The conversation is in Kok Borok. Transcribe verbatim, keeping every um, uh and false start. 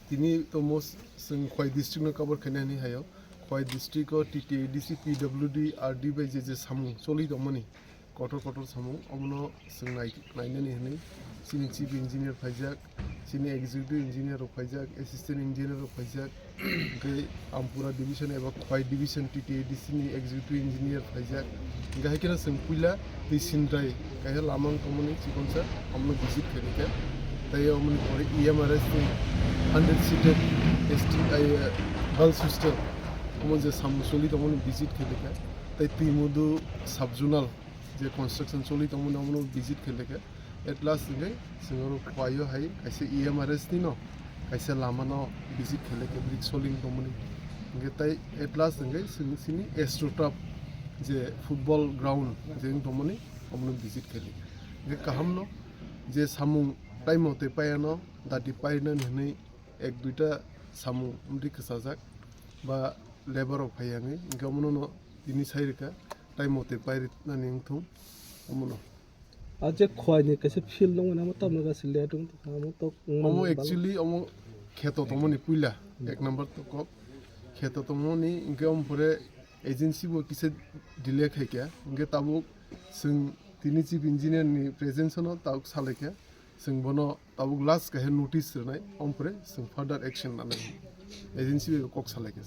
Tini tomo chwng Khowai district no cover khaina hinwi hayo. Khowai district o T T A D C, P W D, R D bai je je samung choli tongmani, kotor kotor samung, omono chwng nai-, nainani hinwi chini chief engineer phaijak, chini executive engineer rok phaijak, assistant engineer rok phaijak, hwnkhe Ampura division eba Khowai division T T A D C ni executive engineer phaijak. Hwnkhe hai kheno chwng puila twi sindrai kaisa lama wng tongmani chikonsa, omono visit khaikha. Tei omoni pore E M R S ni hundred seated S T I, eh, girls hostel, omo je samung choli tongmani visit khaikha. Tei Twimudu sub-zonal je construction choli tongmani, omono visit khaikha. At last hwnkhe chwng oro Khowai o hai kaisa E M R S ni no kaisa lama no visit khaikha, brick soling tongmani. Hwnkhe tai at last hwnkhe chwng chini Astroturf je football ground je wng tongmani, omono visit khaikha. Hwnkhe kaham no je samung time motoi paiya no, dati painani hinwi ek duita samung wngwi kwchajak ba labour rok phaiya wngwi, hwnkhe omono no tini sai rwkha, time motoi painani wngthung omono. A je Khowai ni kaisa field nungmani, amo tamni kaisa let wng tongkha, amo tok wngmani Omo bal- actually omo kheto tongmani puila, ek number to kok kheto tongmani, hwnkhe omo pore agency bo kisa delay khaikha, hwnkhe tabuk chwng tini chief engineer ni presence no tabuk salaikha, chwng bono tabuk last kaisa notice rwnai, omo pore chwng further action lanai, agency bai kok salaikha.